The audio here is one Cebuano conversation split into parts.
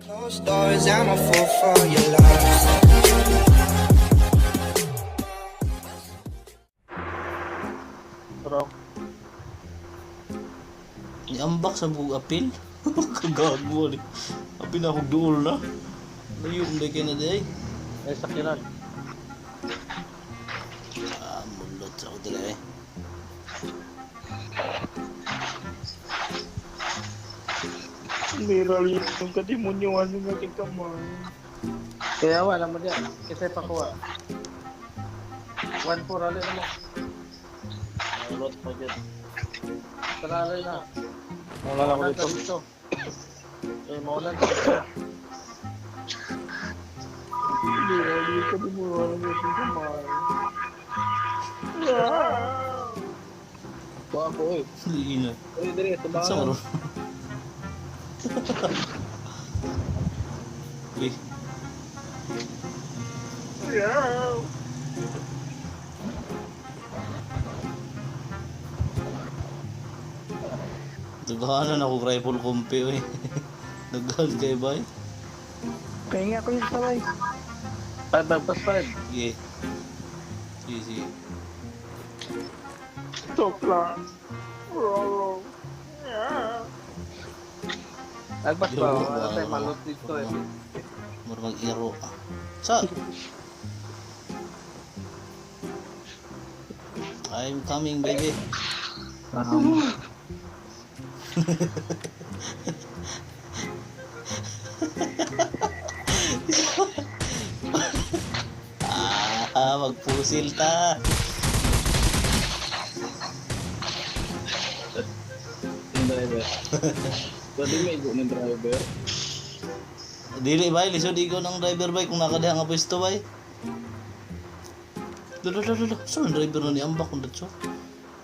Closed doors, I'm a fool for your love. Bro. Ni-unbox ang buong apil. Kagago ni. Apil na akong duol na. Layo kung kay na day. Ay, sakiran. Ah, mulot sa ako dala eh. Meron yung kadimonyo ano nga kita mo. Kaya wala mo diyan. Kasi pakuha. 1-4 alin mo. Mulot pa dyan. Taralay na. Wala na ako Maulan dito. ka dito. Eh, maulan ka dito. Meron yung kadimonyo ano nga kita mo. Kuha ko eh. Liin na. Dere, dere, Sa tubangan. maro. Uy, Yeah. Naghahanan ako rifle kumpi uy. Naghahan kay bay. Kaya nga ako yung sabay. 5 past 5. Sige. Sige, sige. Stop lang. Roro. Yeah. Alpas Yo, pa. Wala wala. tayo malot dito eh. Mura mag-iro. Sa? I'm coming, baby. Ah, magpusil ta. Yung driver. Pwede may igo ng driver. Dili bay, lisod ikaw ng driver bay kung nakadiha nga pwesto bay. Dulo dulo dulo. Saan ang driver na ni Ambak kung datso?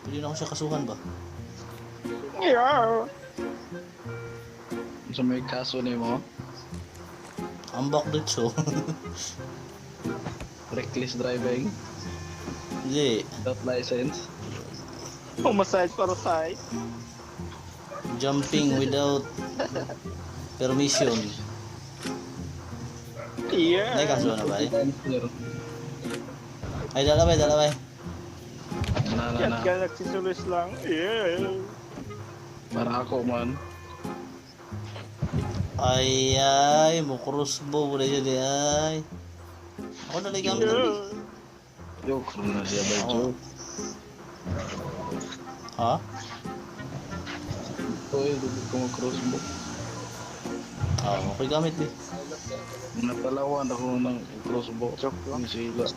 Pwede na ako siya kasuhan ba? Yeah. Sa may kaso ni mo, Ambak datso. reckless driving, Hindi. without license. Homicide parasite. Jumping without permission. Yeah. Ay, kaso na ba eh? Zero. Ay, dala bay, dala bay. Na, na, Yan na. ka nagsisulis lang. Yeah. Para ako man. Ay, ay, mo crossbow wala siya di ay. Ako na lang gamit Yeah. Joke na siya ba joke? Ha? Ito eh, dili ko mag-crossbow. Ah, okay gamit eh. Napalawan ako ng crossbow. Joke lang. Yung sila.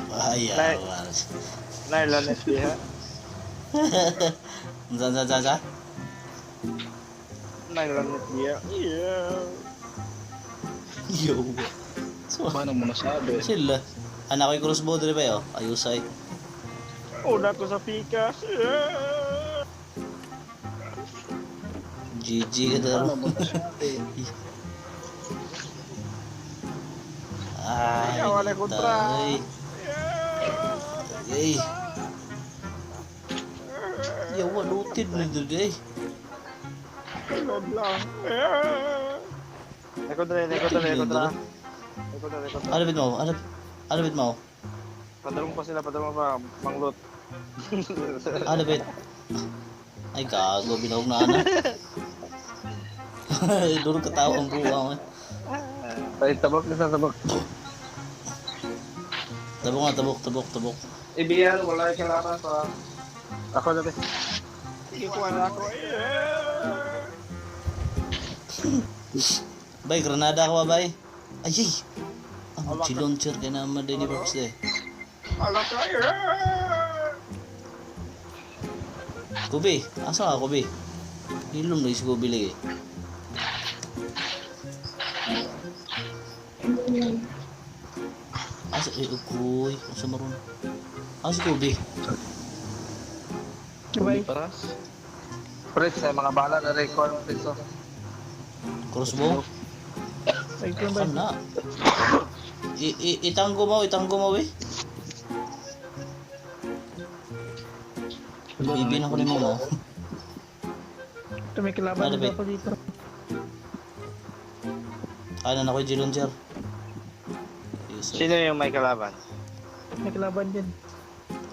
Ay, Nay. ay, Nailanet diha. Sa, sa, sa, sa? Nailanet diha. Yeah. Yo. So, Paano mo nasabi? sila. Anak ko'y crossbow diri ba yo? Ayusay. Una ko sa pikas. Yeah. GG ka daw. Paano mo nasabi? Ay, Wala kontra. tay. Yeah. Ay. Yawa, looted na diri eh. Load lang. Yeah. Nekontra, nekontra, nekontra. Nekontra, nekontra. Alapit mo, alapit. Alapit mo. Padalong pa sila, padalong pa. Manglot. Alapit. Ay, gago, binahog na ana. Durog katawa ang buwang eh. Ay, tabak na sa tabak. Tabok nga, tabok, tabok, tabok. IBL, wala yung kalaban pa. Ako na ba? Ikuha na ako. Yeah. Bay, granada ka ba, bay? Ay, ay! Ang ah, launcher kay naman din ni Pops eh. Ala ka. Yeah. Kubi, asa ka, Kubi? Hilom na si Kubi lagi. Asa, eh, ukoy. Asa maroon? Asa si Kubi? Hindi paras. Fritz, eh, mga bala na record, Fritz. Oh. Crossbow? Saan na? Itanggo mo, eh. Bibin ako ni mo, mo. Ito may kalaban Ano, na babe? ako dito. Kanan ako yung G-Launcher. Yes, sir. Sino yung may kalaban? May kalaban din.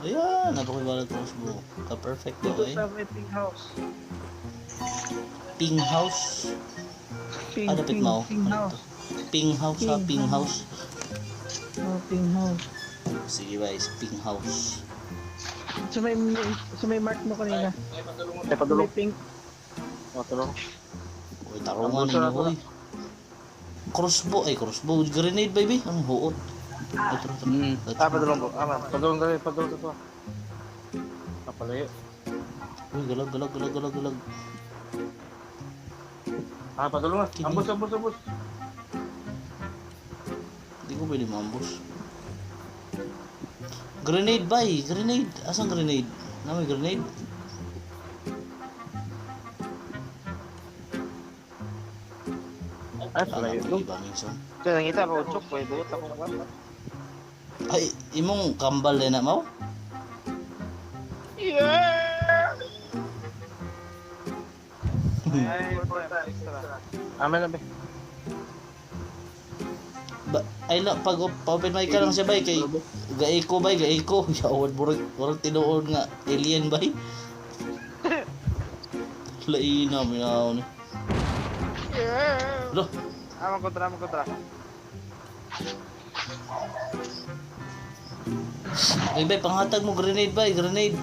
Ayan, napakoy balag crossbow. Ka-perfect Dito daw eh. sa may pink house. Ping house. Pink, Ah, dapat pink, mao. pink Ano house. to? Ping house ha, Ping ping house. Oh, pink house. Sige guys, ping house. Sa may mark mo kanina. Ay, Sa padulong. may pink. Padulong. Uy, tarungan Ang gusto ninyo, na to. hoy. Crossbow, ay crossbow. Grenade, baby. Ang huot. Ay, tara, tara. Let's Ah, go. padulong po. Ah, ma'am. Padulong dali, padulong to. Napalayo. Uy, galag, galag, galag, galag, galag. Ah, padulong na. Kini. Ambos, ambos, ambos. Hindi ko pwede maambos. Grenade, bay. Grenade. Asan grenade? Na may grenade? Ay, Wala palayo. na, iba minsan. Kaya nangita pa, utsok. Pwede buot ako. Ay, imong kambal din na, mau? Yeah! Ay, 4 times extra. Amen na, be. Ba, ay la, pag pa-open mic ka lang siya bay kay gaiko bay gaiko. Yawad burag burag tinuod nga alien bay. Laina minaw ni. Yeah! Lo, Amang kontra, amang kontra. ay bay panghatag mo grenade bay, grenade.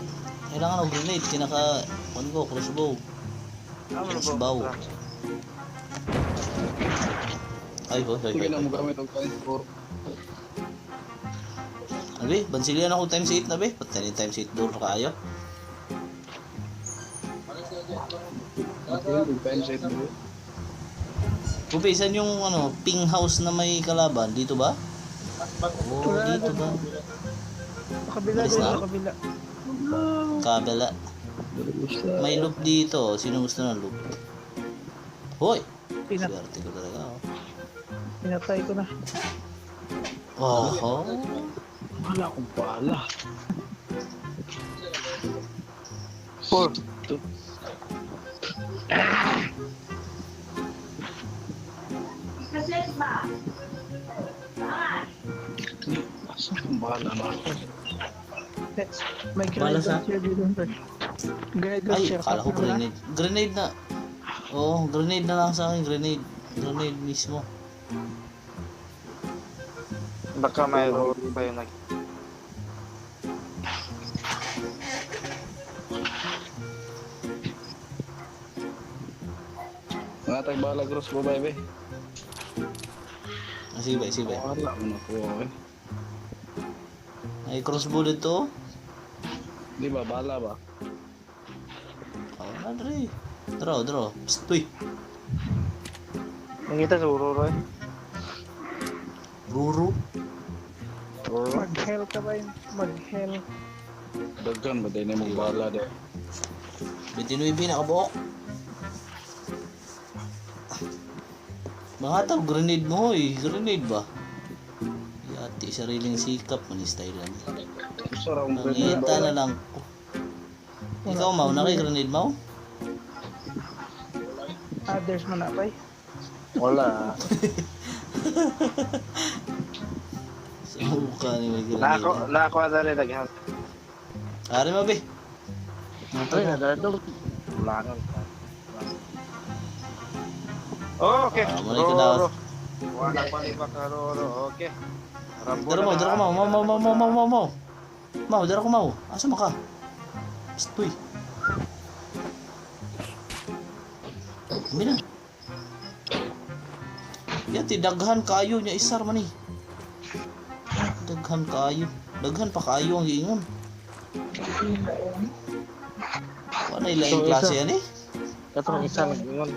Kailangan og grenade kinaka kon ko crossbow. Amang Crossbow. kontra. Ay, hoy, hoy, Sige hoy. na mo gamit og times 4. Abi, bansilian ako times 8 na be. Patay ni times 8 door kayo. Okay, times 8 bro. Upi, saan yung ano, ping house na may kalaban? Dito ba? Oh, Wala dito ba? Sa kabila Alis doon, na? sa kabila. Kabila. May loop dito. Sino gusto ng loop? Hoy! Swerte ko talaga. Oh. Pinatay ko na. Oh, Wala akong pala. 4. Ito. Asa akong bala na ako? Let's, may Bala grenade sa- launcher dito. Sir. Grenade Ay, launcher. kala ko Wala. grenade. Grenade na. Oo, grenade na lang sa akin. Grenade. Grenade mismo. Baka may roll pa yung nag... Mga tag bala cross ba baby? Ah, sige ba, sige ba. Wala mo na ko eh. Ay, crossbow dito. Di ba bala ba? Oh, Andre. Draw, draw. Psst, uy. Nangita sa Uroro eh. Ruru. Uroro? Mag-hell ka ba yun? Mag-hell. Daghan ba din mo bala de? 29 nakabuok. Mga tao, grenade mo, hoy. Grenade ba? Yati, sariling sikap. Mani style lang. Gusto ra akong Nangita na lang ko. Ikaw, Mau. Naki-grenade, Mau? Others man na bay. Wala. Sa mukha ni may grenade. Nako, nako na rin daghan. Ari, mabi. Ay, nadala to. Wala nun. Oh, okay. Ah, mali ka daw. Roro. Wala pa ni baka Roro. Okay. Rambo Dara mo, na dara ko, Mau. Mau, mau, mau, mau, mau, mau, mau. Mau, dara ko, Mau. Asa mo ka? Psst, uy. Kami na. Yati, daghan kayo niya isar man eh. Daghan kayo. Daghan pa kayo ang giingon. Wala ilaing So, klase isa. yan eh. Katong isa nag-ingon.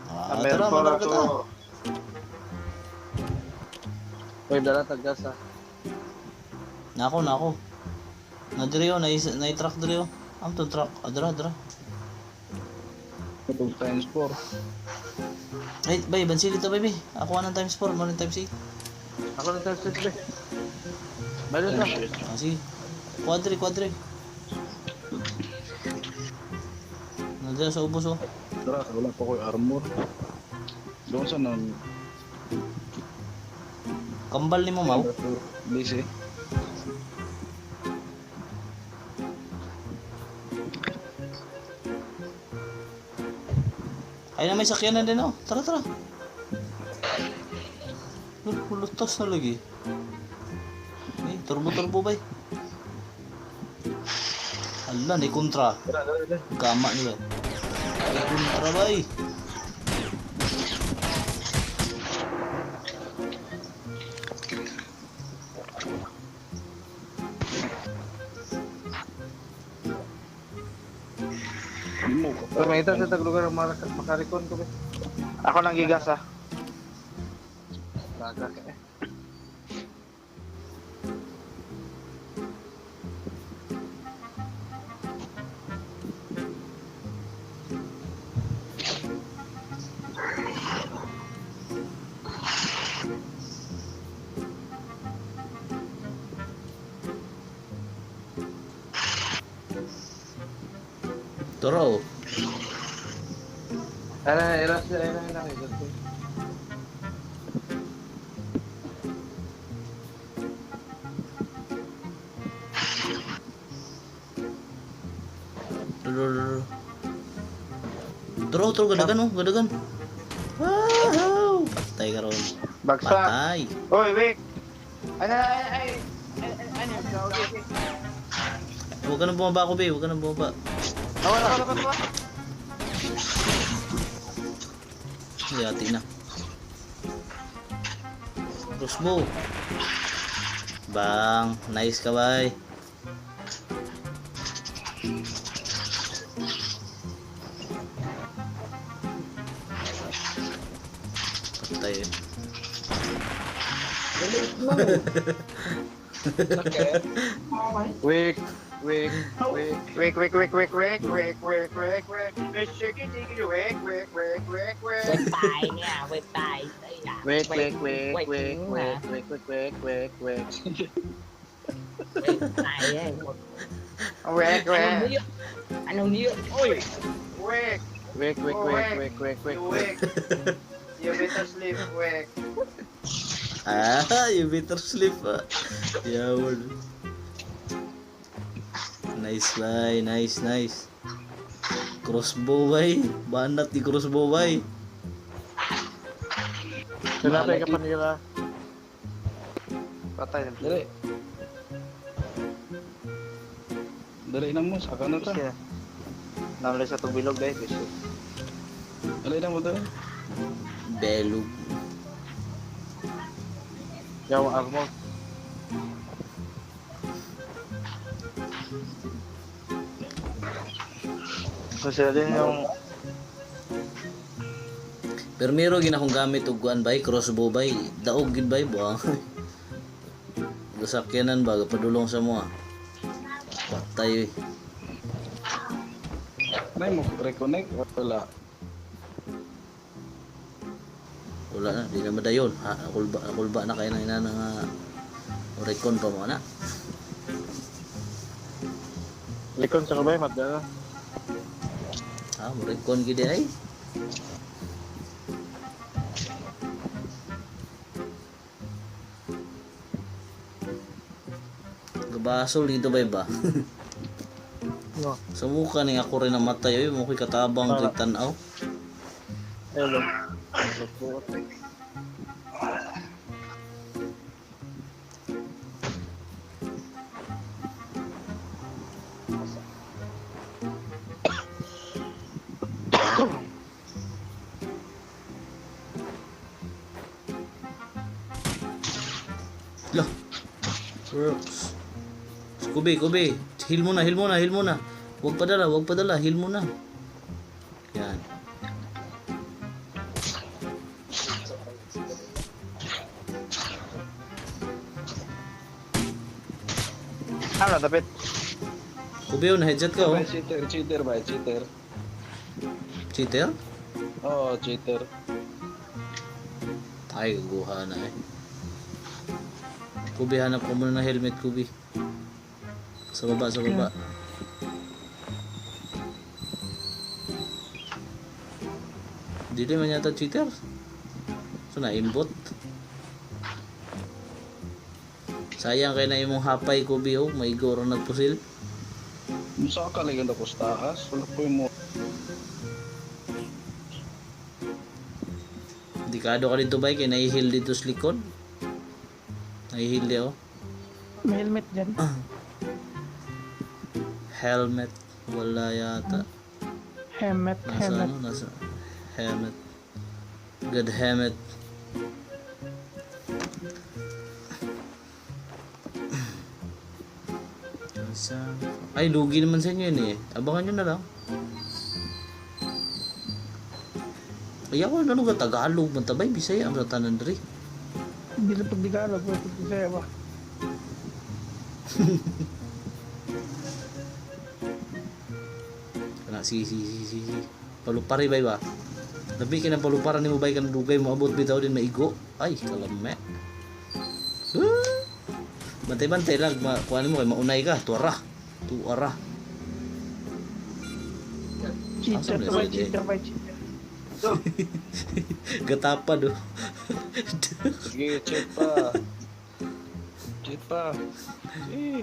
Ah, tara, manaro ka ta. Uy, dala taggas ah. Nako, nako. Na diri oh, na na truck diri oh. Am to truck. Adra, adra. Itong times 4. Ay, bay, bansili to, baby. Ako ng times 4, mo times 8. Ako na times 6 be. Balo na. Ah, sige. Quadri, quadri. Nandiyan sa ubos, oh. Tara, wala pa ko'y armor. Doon sa nang... Kambal ni mo, Mau. Busy. Ay na may sakyanan din oh. Tara, tara. Lutas na lagi. Eh, turbo turbo bay. Ala, ni kontra. Tara, dali, dali. Gama nila. Ni kontra bay. Di mo ka. Pero may ito sa taglugar makarikon ko ba? Ako nang gigas ah. Baga ka eh. Tara oh. Ay, ay, ay, ay, ay, ay, ay, Tara, tara, tara, gadagan oh, gadagan. Wow! Patay ka ron. Bagsak. Patay. Oy, wait. Ay, ay, ay, ay, ay, ay, ay, okay, okay. Huwag ka nang bumaba ko, be. Huwag ka nang bumaba. Wala, wala, wala, wala. Yati na. Crossbow. Bang. Nice ka, bay. Patay eh. Wait, wait, wait, wait, wait, wait, wait, wait, wait, wait, wait, wait. Shake it, wait, wait, wait, wait, เว็ wait. บตายเนี่ยเว็บตายไอ้ห่า Wait, wait, wait, wait, wait, wait, wait, wait, wait. เว็บตายไอ้หมด Wait, wait, อันนี้โอ้ย wait, wait, wait, wait, wait, wait, wait, wait. You better sleep, wait. Ah, you better sleep ah. Yeah, word. Nice bay, nice, nice. Crossbow bay. Banat di crossbow bay. Sinabi ka pa nila. Patay na. Dali. Dali na mo, saka na ta. Namlay sa tubilog dahil. Dali na mo, dali. Belog. Yaw armor. Kasi din yung Pero meron gina akong gamit og kuan bay, crossbow bay. Daog gid bay buang. Gasakyanan ba padulong sa mo. Patay. Eh. Nay mo, reconnect. Wala. Wala na, di na madayon. Ha, kulba, kulba na kayo ng ina na nga recon pa mo na. likon sa kabay madala. Ha, mo recon gid ay. Gabasol dito ba ba? No. Sa mukha ni ako rin namatay oy, mo ko'y katabang Para. kay tan-aw. Hello. Lah. Works. Kubi, kubi. Heal muna, heal muna, heal muna. Huwag padala, huwag padala. Heal muna. Yan. Ano dapat? Kubi, oh, na-headset ka, oh. Bay, cheater, cheater, bay, cheater. Cheater? Oo, cheater. Ay, guguha na eh. Kubi, hanap ko muna ng helmet, Kubi. Sa baba, sa baba. Dili man yata cheater. So na imbot. Sayang kay na imong hapay ko biho, may goro nagpusil. Musa ka lagi na taas. Wala ko mo. Dikado ka dito bay kay nahihil dito sa likod. Nahihil di oh. May helmet dyan. Helmet wala yata. Helmet, Nasa helmet. ano, nasa helmet. Good helmet. Isa. Ay, lugi naman sa inyo yun eh. Abangan nyo na lang. Ay, ako, ano ka, Tagalog, man tabay, Bisaya, ang tanan diri. Hindi lang pag Tagalog, pag Bisaya ba? Kana, sige, sige, sige, sige. Palupari bay ba? Labi ka ng paluparan ni mo bay kanang dugay mo abot bitaw din maigo. Ay, kalame. Ah! Bantay-bantay lang, kuhanin mo kay maunay ka, tuara. Tuara. Cheater Asa to man bay, na cheater bay, cheater. Gatapad oh. Sige, check pa. Check pa. Eh,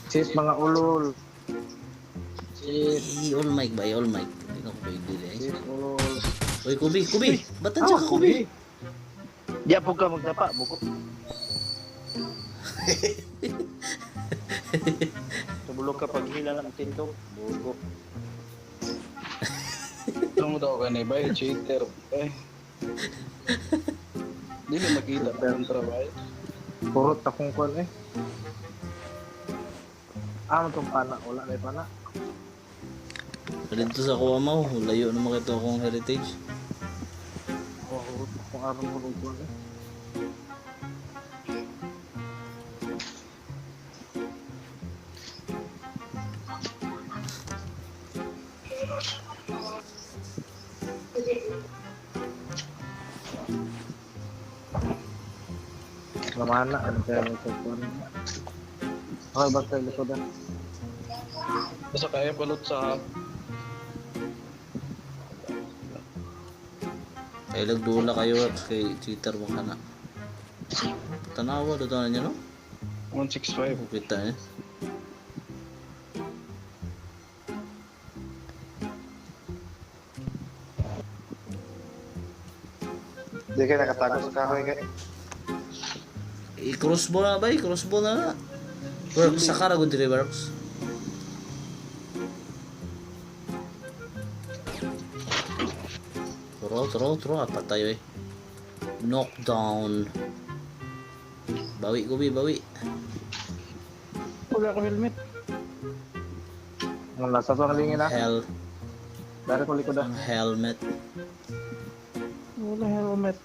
Cheat mga ulol. Cheat. Eh, all mic ba? All mic. Hindi na ko pwede eh. Cheat ulol. Uy, Kubi, Kubi! Ba't nandiyan ka, Kubi? Di po ka magdapa, buko. Tumulog ka paghila ng tindog, bugo. Ito mo daw ka ni bay, cheater. Eh. Dili makita kontra bay. Purot akong kwan eh. Ah, itong pana. Wala na yung pana. Dito sa kuha mo, layo na makita akong heritage. Oh, purot akong aron mo kwan eh. Lamana, ano kaya mo ito kwan? Okay, basta yung likodan. Basta kaya balot sa Kay lagdula kayo at kay cheater mo ka na. Tanawa, do tanan niya no? 165. Kita eh. Di kayo nakatago sa kahoy kayo. I-crossbow na ba? I-crossbow na na. Works sa karagon diri works. Tro, tro, tro. Apat tayo eh. Knockdown. Bawi ko, bawi. Wala ko helmet. Ang nasa to ang lingin na. Hell. Dari ko likod ah. Ang helmet. Wala helmet.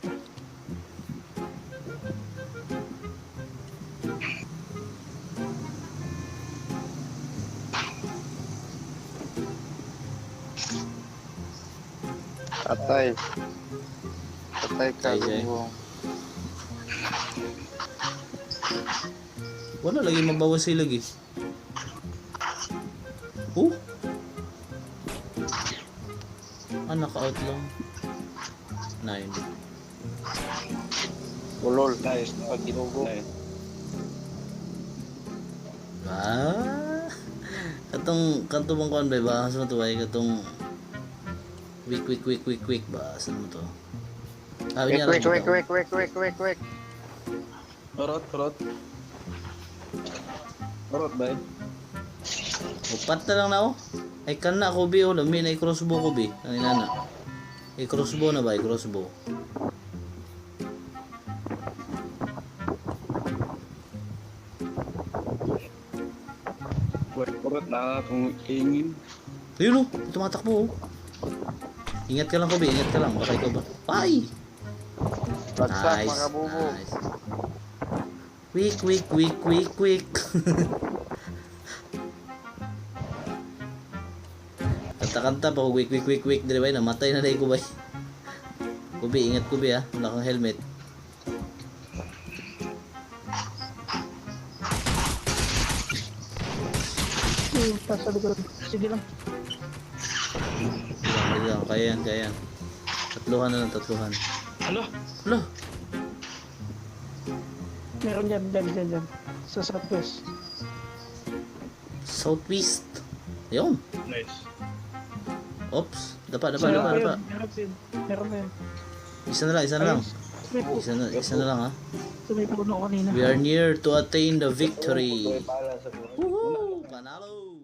Patay. Patay ka, Patay, Jay. buong. Wala lagi mabawas sila lagi. Oh? Ah, naka-out lang. 9. Ulol. Nice. Pag ginugo. Nice. Ah. Katong katong bang kuan ba ba? Asa man to ba? Katong quick quick quick quick quick ba? Asa man to? Ah, Quick, niya quick, lang quick, daw. quick, quick, quick, quick, quick. Parot, parot. Parot bay. Upat na lang na oh. Ay kan na ko bi oh, lami na i-crossbow ko bi. Ano na? I-crossbow na ba? I-crossbow. Wait, parot na akong ingin. Ayun oh, tumatakbo oh. Ingat ka lang Kobe, ingat ka lang. Baka ikaw ba? Ay! Bagsak, Nice. mga bubo. Nice. Quick, quick, quick, quick, quick. Kanta-kanta pa ko, quick, quick, quick, quick. Dire ba? Namatay na dahil ko ba? Kobe, ingat Kobe ah. Wala kang helmet. Sa likod. Sige lang. Sige lang, sige lang. Kaya yan, kaya yan. Tatluhan na lang, tatluhan. Hala! Hala! Meron yan, dyan, dyan, dyan. Sa southwest. Southwest. Ayun. Nice. Oops. Dapa, dapa, Meron dapa, pa dapa. yun, meron pa yun. Meron pa yun. Isa na lang, isa na lang. May puno, Isa na lang ha. sa may puno kanina. We are near to attain the victory. Pala sa buhay. Woohoo! Panalo!